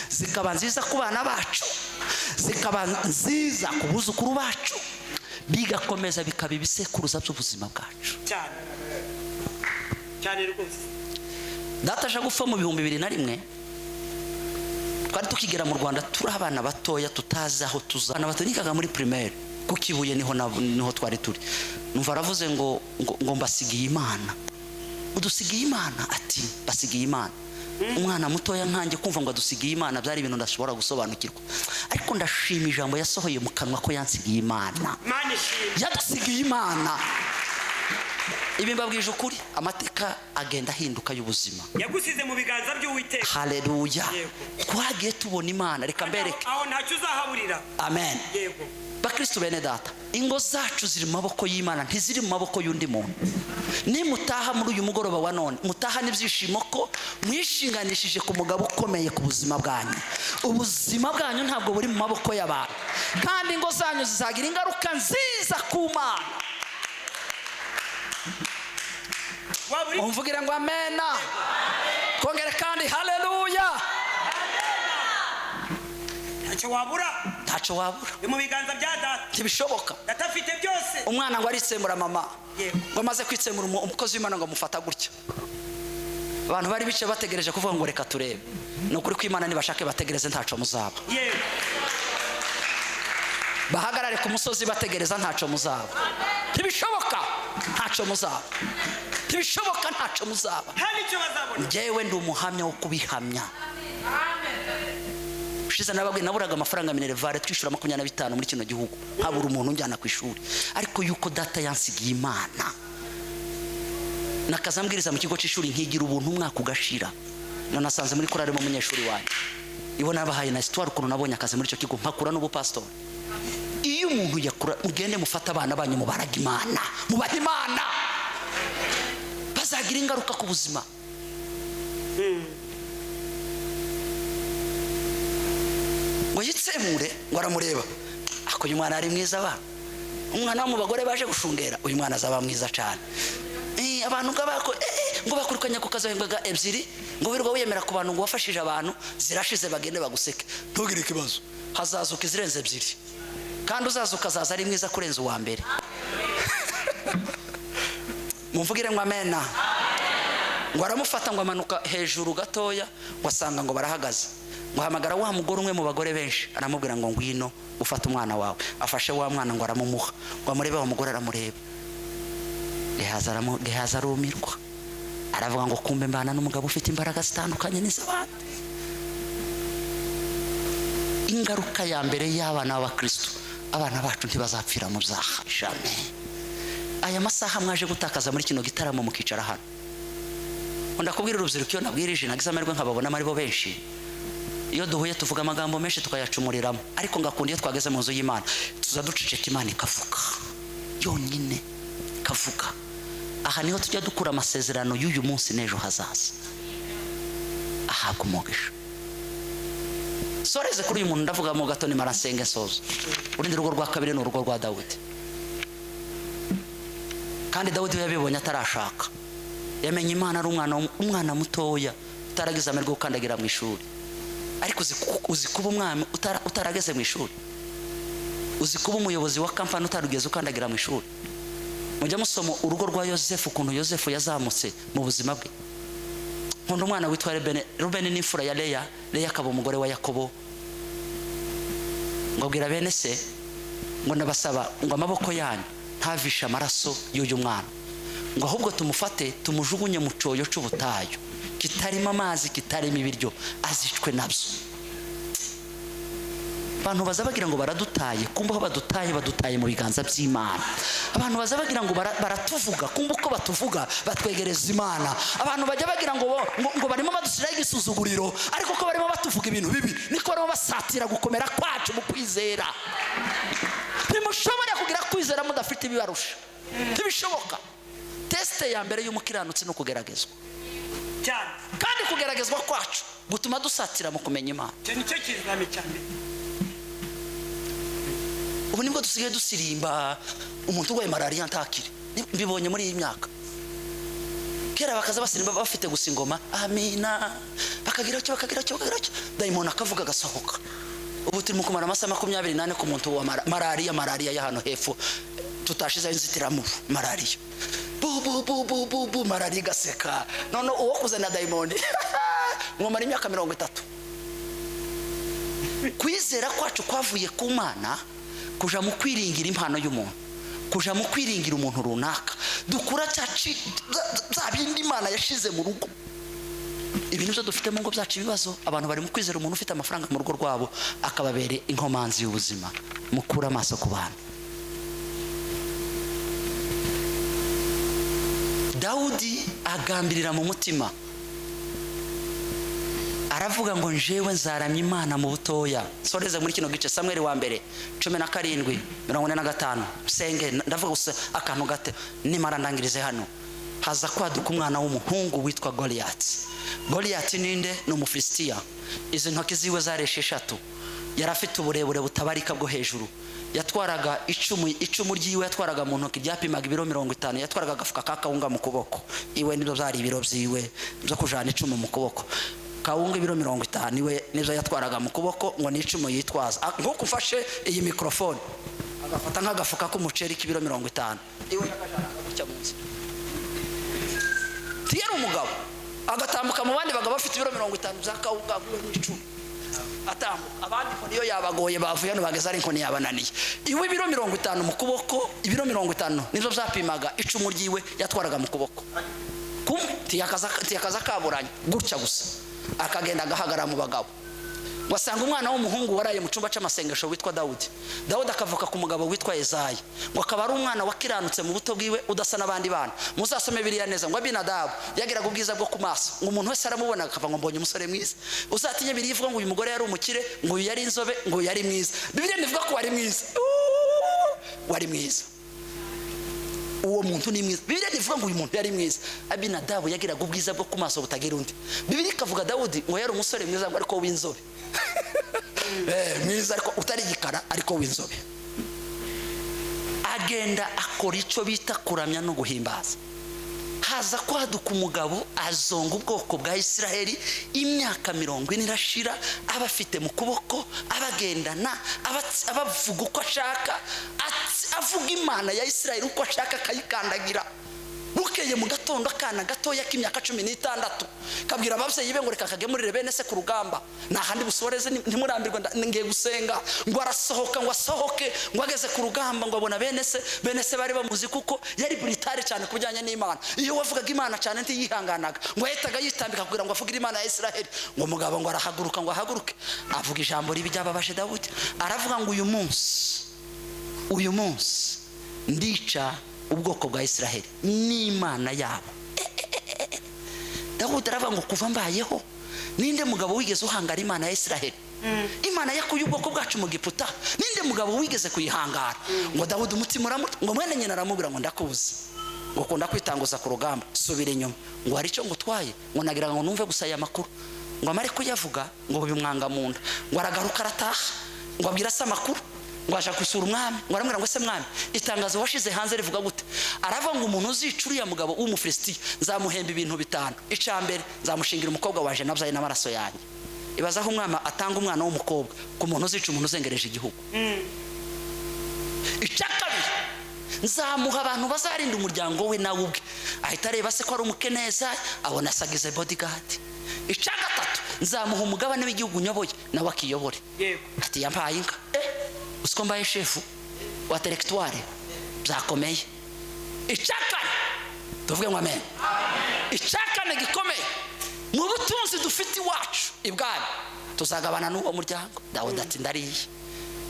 zikaba nziza ku bana bacu, zikaba nziza ku buzukuru bacu, bigakomeza bikaba ibisekuruza by'ubuzima bwacu. Cyane cyane rwose. Data aje gupfa mu 2001, twari tukigera mu Rwanda turi abana batoya tutazi aho tuza. Abana batonikaga muri primaire ku Kibuye niho twari turi. Numva aravuze ngo mbasigiye Imana. Udusigiye Imana, ati basigiye Imana. Umwana mutoya nkanjye kumva ngo adusigiye Imana byari ibintu ndashobora gusobanukirwa, ariko ndashima ijambo yasohoye mu kanwa ko yansigiye Imana. Imana ishimwe. Yadusigiye Imana. Ibi mbabwije ukuri, amateka agenda ahinduka y'ubuzima. Yagusize mu biganza by'Uwiteka. Haleluya. Yego. Twagiye tubona Imana, reka mbereke. Aho ntacyo uzahaburira. Amen. Yego. Bakristo bene data, ingo zacu ziri mu maboko y'Imana, ntiziri mu maboko y'undi muntu. Nimutaha muri uyu mugoroba wa none, mutaha n'ibyishimo ko mwishinganishije ku mugabo ukomeye ku buzima bwanyu. Ubuzima bwanyu ntabwo buri mu maboko y'abantu, kandi ingo zanyu zizagira ingaruka nziza ku Mana. Umvugira ngo amena. Kongere kandi haleluya. Ntacyo wabura. Ntacyo wabura. Ni mu biganza bya data. Ntibishoboka. Data afite byose. Umwana ngo aritsemura mama. Ngo amaze kwitsemura umukozi w'Imana ngo amufata gutya. Abantu bari bicaye bategereje kuvuga ngo reka turebe. Ni ukuri kw'Imana nibashake bategereze ntaco muzaba. Yego. Bahagarare ku musozi bategereza ntaco muzaba. Ntibishoboka ntaco muzaba. Ntibishoboka ntaco muzaba. Nta nicyo bazabona. Njyewe ndi umuhamya wo kubihamya. Ushize nababwiye naburaga amafaranga minerivare twishyura 25 muri kino gihugu, habura umuntu unjyana ku ishuri, ariko yuko data yansigiye Imana nakazambwiriza mu kigo cy'ishuri nkigira ubuntu umwaka ugashira. Nanasanze muri korari mu munyeshuri wanjye ibona nabahaye na histoire ukuntu nabonye akazi muri icyo kigo mpakura n'ubupastori. Iyo umuntu yakura, mugende mufate abana banyu mubaraga Imana, mubahe Imana, bazagira ingaruka ku buzima. Ngo yitsemure ngo aramureba, ako uyu mwana ari mwiza ba umwana wo mu bagore baje gushungera, uyu mwana azaba mwiza cyane. Abantu ngo bakurukanya ku kazi bahembwaga 2, ngo wirirwa wiyemera ku bantu ngo wafashije abantu, zirashize bagende baguseke, ntugire ikibazo, hazazuka izirenze 2, kandi uzazuka azaza ari mwiza kurenza uwa mbere. Mumvugire ngo amena. Ngo aramufata ngo amanuka hejuru gatoya, ngo asanga ngo barahagaze, ngo ahamagara wa mugore umwe mu bagore benshi, aramubwira ngo ngwino ufate umwana wawe. Afashe wa mwana ngo aramumuha, ngo amurebe, wa mugore aramureba. Gehazi arumirwa, aravuga ngo kumbe mbana n'umugabo ufite imbaraga zitandukanye n'iz'abandi. Ingaruka ya mbere y'abana b'Abakristo, abana bacu ntibazapfira mu byaha. Jamais. Aya masaha mwaje gutakaza muri kino gitaramo mukicara hano, ndakubwira urubyiruko iyo nabwirije nagize amahirwe nkababona ari bo benshi. Iyo duhuye tuvuga amagambo menshi tukayacumuriramo, ariko ngakunda iyo twageze mu nzu y'Imana tuza duceceka, Imana ikavuga yonyine, ikavuga. Aha niho tujya dukura amasezerano y'uyu munsi n'ejo hazaza. Ahabwa umugisha. Soreze kuri uyu muntu ndavuga mo gato nimara nsenge nsoza. Urundi rugo rwa kabiri ni urugo rwa Dawidi. Kandi Dawidi yabibonye atarashaka. Yamenye Imana ari umwana mutoya utaragize amahirwe yo gukandagira mu ishuri. Ariko uzi kuba umwami utarageze mu ishuri. Uzi kuba umuyobozi wa kampani utarugeze ukandagira mu ishuri. Mujya musoma urugo rwa Yosefu, ukuntu Yosefu yazamutse mu buzima bwe. Nkunda umwana witwa Rubeni. Rubeni ni imfura ya Leya, Leya akaba umugore wa Yakobo. Ngo abwira bene se ngo ndabasaba ngo amaboko yanyu ntavishe amaraso y'uyu mwana, ngo ahubwo tumufate tumujugunye mu cyoyo cy'ubutayu kitarimo amazi kitarimo ibiryo, azicwe nabyo. Abantu baza bagira ngo baradutaye, kumbe aho badutaye badutaye mu biganza by'Imana. Abantu baza bagira ngo baratuvuga, kumbe uko batuvuga batwegereza Imana. Abantu bajya bagira ngo barimo badushyiraho igisuzuguriro, ariko ko barimo batuvuga ibintu bibi niko barimo basatira gukomera kwacu mu kwizera. Ntimushobora kugira kwizera mudafite ibibarusha, ntibishoboka. Teste ya mbere y'umukiranutsi ni ukugeragezwa cyane, kandi kugeragezwa kwacu gutuma dusatira mu kumenya Imana. Icyo nicyo kizami cya mbere. Ubu nibwo dusigaye dusirimba umuntu urwaye malariya ntakire. Mbibonye muri iyi myaka. Kera bakaza basirimba bafite gusa ingoma, amina, bakagira cyo bakagira cyo bakagira cyo, dayimoni akavuga agasohoka. Ubu turimo kumara amasaha 24 ku muntu wa malariya, malariya ya hano hepfo tutashizeho inzitiramubu, malariya bu bu bu bu bu bu, malariya igaseka. None uwo kuzana dayimoni mwamara imyaka 30. Kwizera kwacu kwavuye ku Mana kuja mu kwiringira impano y'umuntu, kuja mu kwiringira umuntu runaka, dukura cya bindi Imana yashize mu rugo. Ibintu byo dufite mu ngo byacu, ibibazo, abantu bari mu kwizera umuntu ufite amafaranga mu rugo rwabo akababera inkomanzi y'ubuzima. Mukure amaso ku bantu. Dawudi agambirira mu mutima, aravuga ngo njewe nzaramya Imana mu butoya. Soreze muri kino gice, Samweli wa mbere 17:45. Senge ndavuga gusa akantu gato, nimara ndangirize hano. Haza kwaduka umwana w'umuhungu witwa Goliyati. Goliyati ninde? Ni Umufilisitiya. Izi ntoki ziwe zari 6, yari afite uburebure butabarika bwo hejuru. Yatwaraga icumu ryiwe yatwaraga mu ntoki ryapimaga ibiro 50. Yatwaraga agafuka ka kawunga mu kuboko iwe, nibyo byari ibiro byiwe byo kujana icumu mu kuboko. Kawunga ibiro 50 iwe nibyo yatwaraga mu kuboko, ngo ni icumu yitwaza. Nk'uko ufashe iyi mikrofone agafata nk'agafuka k'umuceri k'ibiro 50, iwe yakajana gutya munsi. Yari umugabo agatambuka mu bandi bagabo bafite ibiro 50 bya kawunga n'icumu, atambuka abandi inkoni iyo yabagoye bavuye hano bageze ari inkoni yabananiye. Iwe ibiro 50 mu kuboko, ibiro 50 nibyo byapimaga icumu ryiwe yatwaraga mu kuboko kumwe. Tiyakaza kaburanye gutya gusa, akagenda agahagarara mu bagabo. Wasanga umwana w'umuhungu waraye mu cyumba cy'amasengesho witwa Dawudi. Dawudi akavuka ku mugabo witwa Ezayi, ngo akaba ari umwana wakiranutse mu buto bwiwe, udasa n'abandi bana. Muzasome biriya neza, ngo Abinadabu yagiraga ubwiza bwo ku maso, ngo umuntu wese aramubona akava ngo mbonye umusore mwiza. Uzatinye biriya ivuga ngo uyu mugore yari umukire, ngo uyu yari inzobe, ngo uyu yari mwiza. Bibiliya ntivuga ko wari mwiza. Wari mwiza. Uwo muntu ni mwiza. Bibiliya ntivuga ngo uyu muntu yari mwiza. Abinadabu yagiraga ubwiza bwo ku maso butagira undi. Bibiliya ikavuga Dawudi ngo yari umusore mwiza, ngo ariko w'inzobe. Mwiza ariko utari igikara, ariko w'inzobe. Agenda akora icyo bita kuramya no guhimbaza. Haza kwaduka umugabo azonga ubwoko bwa Isiraheli imyaka 40 irashira, abafite mu kuboko, abagendana, abavuga uko ashaka, avuga Imana ya Isiraheli uko ashaka akayikandagira. Bukeye mu gatondo akana gatoya k'imyaka 16 kabwira ababyeyi be ngo reka kagemurire bene se ku rugamba, nta handi busoreze, ntimurambirwe, ngiye gusenga. Ngo arasohoka, ngo asohoke, ngo ageze ku rugamba ngo abona bene se. Bene se bari bamuzi kuko yari britare cyane ku bijyanye n'Imana. Iyo wavugaga Imana cyane ntiyihanganaga, ngo yahitaga yitambika kugira ngo avugire Imana ya Isiraheli. Ngo umugabo ngo arahaguruka, ngo ahaguruke avuga ijambo ribi ryababaje Dawudi. Aravuga ngo uyu munsi ndica ubwoko bwa Isiraheli n'Imana yabo. Dawudi aravuga ngo kuva mbayeho ninde mugabo wigeze uhangara Imana ya Isiraheli? Imana yakuye ubwoko bwacu mu Giputa, ninde mugabo wigeze kuyihangara? Ngo Dawudi umutima uramuta, ngo mwene nyina aramubwira ngo ndakubuze, ngo ukunda kwitanguza ku rugamba, subira inyuma. Ngo hari icyo ngutwaye, ngo nagira ngo numve gusa aya makuru. Ngo amare kuyavuga ngo bimwanga mu nda, ngo aragaruka arataha, ngo abwira se amakuru, ngo aje gusura umwami. Ngo aramubwira ngo se mwami, itangazo washize hanze rivuga gute? Aravuga ngo umuntu uzica uriya mugabo w'Umufilisitiya nzamuhemba ibintu 5. Icya mbere nzamushingira umukobwa waje nabyaye n'amaraso yanjye. Ibaza aho umwami atanga umwana w'umukobwa ku muntu uzica umuntu uzengereje igihugu. Icya kabiri nzamuha abantu bazarinda umuryango we nawe ubwe. Ahita areba se ko ari umukeneza, abona asagize bodyguard. Icya gatatu nzamuha umugabane w'igihugu nyoboye nawe akiyobore. Ati yampaye inka. Usiko mbaye shefu wa telectoire byakomeye. Icya kane tuvuge ngo amen. Icya kane gikomeye mu butunzi dufite iwacu ibwami tuzagabana n'uwo muryango. Dawudi ati ndariye.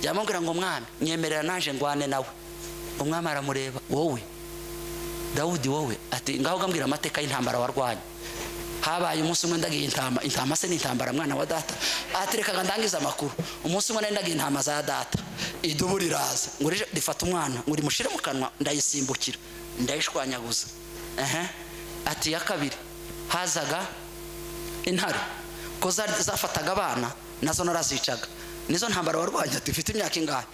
Yamubwira ngo mwami nyemerera naje ngwane nawe. Umwami aramureba, wowe Dawudi wowe? Ati ngaho gambwira amateka y'intambara warwanye. Habaye umunsi umwe ndagiye intama, intama se ni intambara mwana wa data? Aterekaga ndangiza amakuru. Umunsi umwe ndagiye intama za data, idubu riraza ngo rifata umwana ngo rimushire mu kanwa, ndayisimbukira ndayishwanyaguza. Ati ya kabiri hazaga intare ko zafataga abana nazo narazicaga. Nizo ntambara warwanye. Ati ufite imyaka ingahe?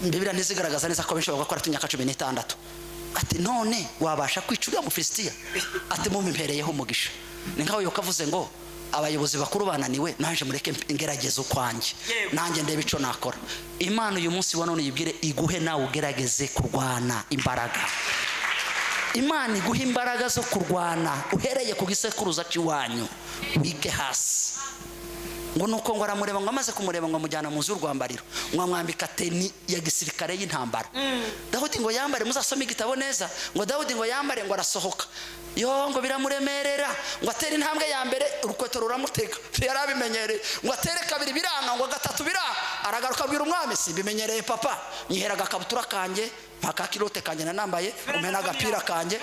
Bibiliya ntizigaragaza neza ko benshi bavuga ko afite imyaka 16. Ati none wabasha kwica uriya Mufilisitiya? Ati mumimpereyeho umugisha. Ni nkaho yokavuze ngo abayobozi bakuru bananiwe, naje mureke ngerageze ukwanjye, nanjye ndebe ico nakora. Imana uyu munsi wa none yibwire iguhe nawe ugerageze kurwana imbaraga. Imana iguhe imbaraga zo kurwana uhereye ku gisekuruza cy'iwanyu, wige hasi. Ngo nuko ngo aramureba, ngo amaze kumureba ngo amujyana mu nzu y'urwambariro, ngo amwambika tenue ya gisirikare y'intambara. Dawudi ngo yambare, muzasome igitabo neza, ngo Dawudi ngo yambare, ngo arasohoka, yo ngo biramuremerera, ngo atere intambwe ya mbere urukweto ruramutega, yari abimenyereye, ngo atere kabiri biranga, ngo gatatu biranga, aragaruka abwira umwami: "Simbimenyereye papa, nyihera agakabutura kanjye, mpaka culotte kanjye nanambaye, umpe n'agapira kanjye,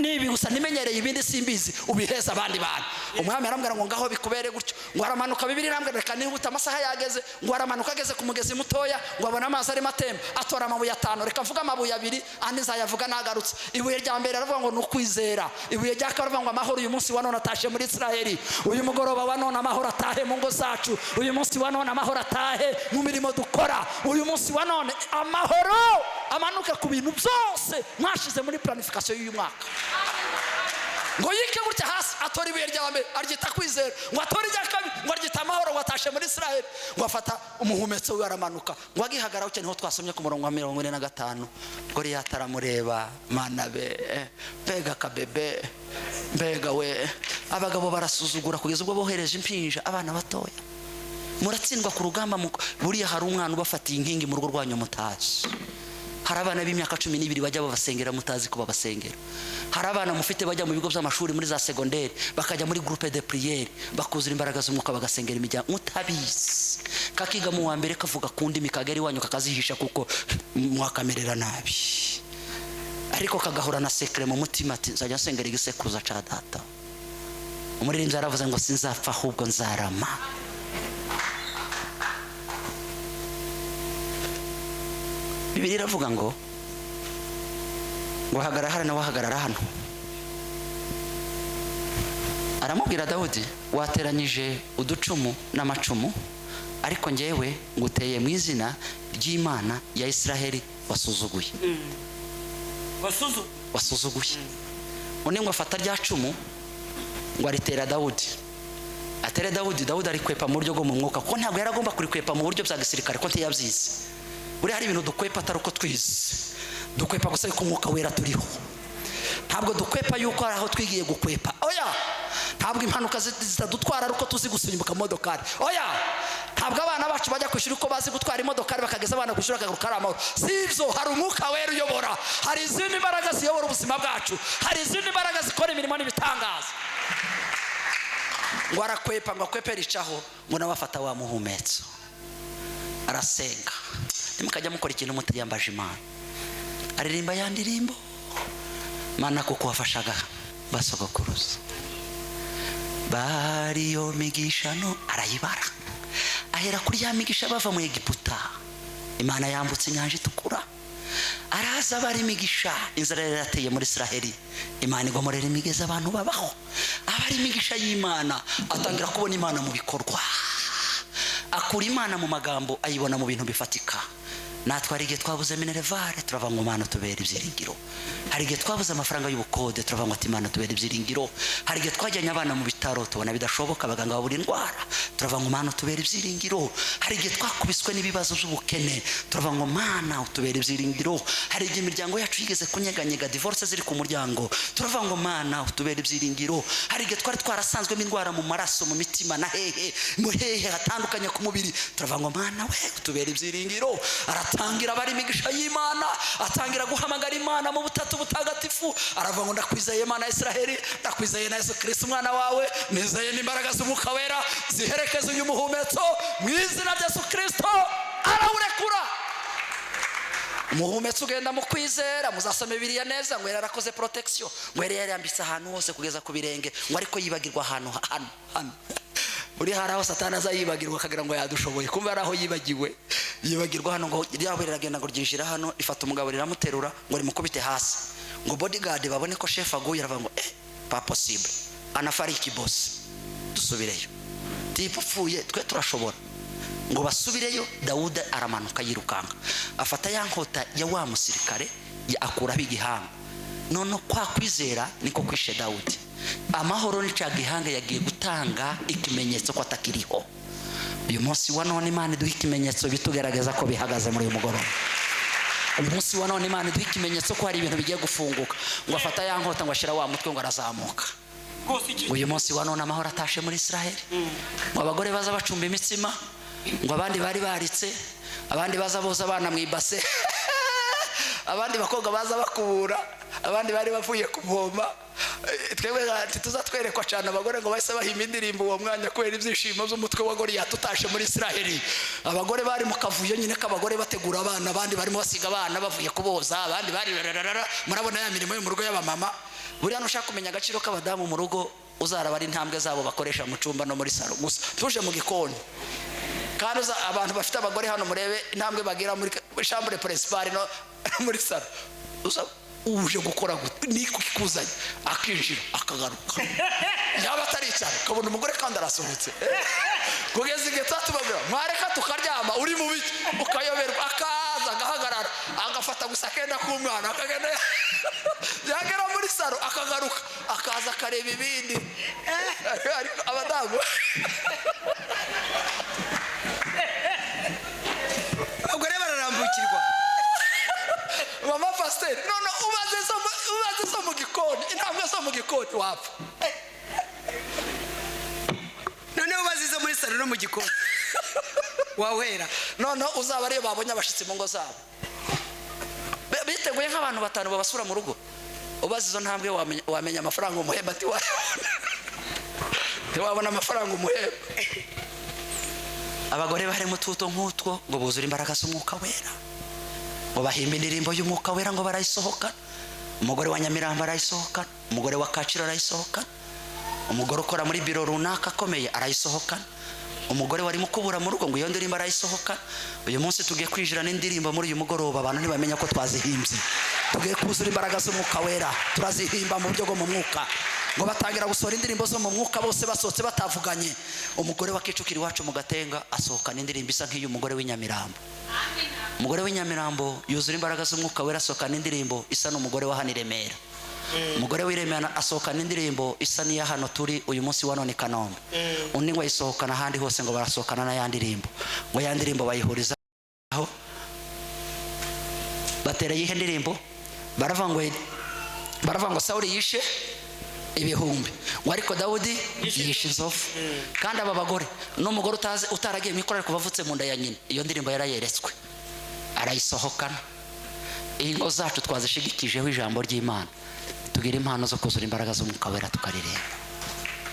nibi gusa nimenyereye, ibindi simbizi, ubiheza abandi bantu." Umwami aramubwira ngo ngaho bikubere gutyo. Ngo aramanuka, bibiri irambwira, reka nihuta amasaha yageze, ngo aramanuka ageze ku mugezi mutoya, ngo abone amazi arimo atemba, atora amabuye atanu. Reka mvuge amabuye abiri, andi nzayavuga nagarutse. Ibuye rya mbere aravuga ngo ni ukwizera. Ibuye rya kabiri aravuga ngo amahoro. Uyu munsi wa none atashe muri Israheli. Uyu mugoroba wa none amahoro atahe mu ngo zacu. Uyu munsi wa none amahoro atahe mu mirimo dukora. Uyu munsi wa none amahoro amanuke ku bintu byose mwashize muri planification y'uyu mwaka. Ngo yike gutya hasi, atora ibuye rya mbere aryita kwizera, ngo atore irya kabiri ngo aryita amahoro, ngo atashe muri Israheli. Ngo afata umuhumetso we aramanuka, ngo agihagarara cyo niho twasomye ku murongo wa 45. Goliyati aramureba, mana be, mbega akabebe, mbega we! Abagabo barasuzugura kugeza ubwo bohereje impinja, abana batoya. Muratsindwa ku rugamba, buriya hari umwana ubafatiye inkingi mu rugo rwanyu mutazi. Hari abana b'imyaka 12 bajya babasengera mutazi ko babasengera. Hari abana mufite bajya mu bigo by'amashuri, muri za segonderi, bakajya muri groupe de prière, bakuzura imbaraga z'umwuka, bagasengera imiryango mutabizi. Kakiga mu wa mbere kavuga ku ndimi, kagera iwanyu kakazihisha kuko mwakamerera nabi, ariko kagahora na secret mu mutima ati: "Nzajya nsengera igisekuruza ca data." Umuririmbyi yaravuze ngo: "Sinzapfa ahubwo nzarama." Bibiliya iravuga ngo hagarara hano, nawe hagarara hano. Aramubwira: "Dawudi, wateranyije uducumu n'amacumu, ariko ngewe nguteye mu izina ry'Imana ya Israheli wasuzuguye." Wasuzu. Wasuzuguye. Undi ngo afata rya cumu ngo aritera Dawudi, atere Dawudi. Dawudi arikwepa mu buryo bwo mu mwuka, kuko ntabwo yari agomba kurikwepa mu buryo bya gisirikare, ko ntiyabyize. Buriya hari ibintu dukwepa atari uko twize, dukwepa gusa yuko Umwuka Wera turiho. Ntabwo dukwepa yuko hari aho twigiye gukwepa, oya. Ntabwo impanuka zitadutwara ari uko tuzi gusimbuka mu modokari, oya. Ntabwo abana bacu bajya ku ishuri uko bazi gutwara imodokari, bakageza abana ku ishuri bakagaruka ari amahoro. Si ibyo. Hari Umwuka Wera uyobora, hari izindi mbaraga ziyobora ubuzima bwacu, hari izindi mbaraga zikora imirimo n'ibitangaza. Ngo arakwepa, ngo akwepe ricaho, ngo nawe afata wa muhumetso arasenga. Ntimukajya mukora ikintu mutiyambaje Imana. Aririmba ya ndirimbo: "Mana, kuko wafashaga basogokuruza, bariyo migisha." No arayibara, ahera kuri ya migisha bava mu Egiputa, Imana yambutse Inyanja Itukura. Araza abara imigisha. Inzara yari yarateye muri Israheli, Imana igomorera imigezi, abantu babaho. Abara imigisha y'Imana, atangira kubona Imana mu bikorwa, akura Imana mu magambo ayibona mu bintu bifatika. Natwe hari igihe twabuze minerval, turava ngo: "Mana, tubera ibyiringiro." Hari igihe twabuze amafaranga y'ubukode, turava ngo ati: "Imana, tubera ibyiringiro." Hari igihe twajyanye abana mu bitaro, tubona bidashoboka, abaganga babura indwara, turava ngo: "Mana, tubera ibyiringiro." Hari igihe twakubiswe n'ibibazo by'ubukene, turava ngo: "Mana, utubera ibyiringiro." Hari igihe imiryango yacu yigeze kunyeganyega, divorce ziri ku muryango, turava ngo: "Mana, utubera ibyiringiro." Hari igihe twari twarasanzwemo indwara mu maraso, mu mitima na hehe mu hehe hatandukanye ku mubiri, turava ngo: "Mana we, utubera ibyiringiro." Aratangira abara imigisha y'Imana, atangira guhamagara Imana mu butatu butagatifu. Aravuga ngo: "Ndakwizeye, Imana ya Israheli, ndakwizeye na Yesu Kirisito umwana wawe, nizeye n'imbaraga z'Umwuka Wera ziherekeza uyu muhumetso mu izina rya Yesu Kirisito." Arawurekura, umuhumetso ugenda mu kwizera. Muzasome Bibiliya neza. Ngo yari yarakoze protection, ngo yari yarambitse ahantu hose kugeza ku birenge, ngo ariko yibagirwa ahantu hano hano. Uri hari aho Satani aza yibagirwa, akagira ngo yadushoboye, kumva hari aho yibagiwe, yibagirwa hano. Ngo ryabo riragenda, ngo ryinjira hano, rifata umugabo riramuterura, ngo rimukubite hasi, ngo bodyguard babone ko chef aguye. Aravuga ngo: "Eh, pas possible, anafariki boss, dusubireyo, type upfuye twe turashobora." Ngo basubireyo. Dawudi aramanuka yirukanka, afata ya nkota ya wa musirikare, akuraho igihanga. None kwa kwizera niko kwishe Dawudi. Amahoro ni cya gihanga yagiye gutanga ikimenyetso ko atakiriho. Uyu munsi wa none Imana iduha ikimenyetso bitugaragaza ko bihagaze muri uyu mugoroba. Uyu munsi wa none Imana iduha ikimenyetso ko hari ibintu bigiye gufunguka. Ngo afata ya nkota, ngo ashyira wa mutwe, ngo arazamuka. Rwose icyo Uyu munsi wa none amahoro atashe muri Israheli, ngo abagore baza bacumba imitsima, ngo abandi bari baritse, abandi baza boza abana mu ibase, abandi bakobwa baza bakubura, abandi bari bavuye kuvoma. Twebwe ntituzatwerekwa cyane abagore ngo bahise bahimba indirimbo uwo mwanya kubera ibyishimo by'umutwe wa Goliyati utashe muri Israheli. Abagore bari mu kavuyo nyine k'abagore, bategura abana, abandi barimo basiga abana bavuye kuboza, abandi bari rararara. Murabona ya mirimo yo mu rugo y'abamama. Buriya nushaka kumenya agaciro k'abadamu mu rugo, uzaraba ari intambwe zabo bakoresha mu cyumba no muri salo gusa, tuje mu gikoni. Kandi abantu bafite abagore hano, murebe intambwe bagira muri chambre principale no muri salo. Uza uje gukora gute? Ni kikuzanye? Akinjira, akagaruka, yaba ataricara, ukabona umugore kandi arasohotse. Kugeza igihe tuba tubabwira: "Mwareka tukaryama, uri mu biki?" Ukayoberwa. Akaza agahagarara, agafata gusa akenda k'umwana, akagenda, yagera muri salo akagaruka, akaza akareba ibindi. Ariko abadamu Abagore bararambukirwa. Mama pasiteri, none ubaze zo mu gikoni, intambwe zo mu gikoni, wapfa. Noneho bazize muri salo no mu gikoni, wahera. Noneho uzaba ariyo babonye abashyitsi mu ngo zabo, biteguye nk'abantu batanu babasura mu rugo. Ubaze izo ntambwe, wamenya amafaranga umuhemba. Ati wayabona, ntiwabona amafaranga umuhemba. Abagore bari mu tuto nk'utwo ngo buzure imbaraga z'Umwuka Wera, ngo bahimbe indirimbo y'Umwuka Wera, ngo barayisohokana. Umugore wa Nyamirambo arayisohokana, umugore wa Kacyiru arayisohokana, umugore ukora muri biro runaka akomeye arayisohokana, umugore warimo ukubura mu rugo ngo iyo ndirimbo arayisohokana. Uyu munsi tugiye kwinjira n'indirimbo muri uyu mugoroba, abantu ntibamenya ko twazihimbye. Tugiye kuzura imbaraga z'Umwuka Wera, turazihimba mu buryo bwo mu mwuka. Ngo batangira gusohora indirimbo zo mu mwuka, bose basohotse batavuganye. Umugore wa Kicukiro iwacu mu Gatenga asohokana indirimbo isa nk'iy'umugore w'inyamirambo. Umugore w'inyamirambo yuzura imbaraga z'Umwuka Wera, asohokana indirimbo isa n'umugore wa hano i Remera. Umugore w'i Remera asohokana indirimbo isa n'iya hano turi uyu munsi wa none i Kanombe. Undi ngo ayisohokana ahandi hose. Ngo barasohokana na ya ndirimbo, ngo ya ndirimbo bayihurizaho. Batera iyihe ndirimbo? Baravuga ngo Sawuli yishe ibihumbi, ngo ariko Dawudi yishe inzovu. Kandi aba bagore n'umugore utazi, utaragiye mu ikorera kuva avutse mu nda ya nyina, iyo ndirimbo yarayeretswe, arayisohokana. Ingo zacu twazishigikijeho ijambo ry'Imana, tugira impano zo kuzura imbaraga z'Umwuka Wera, tukaririmba.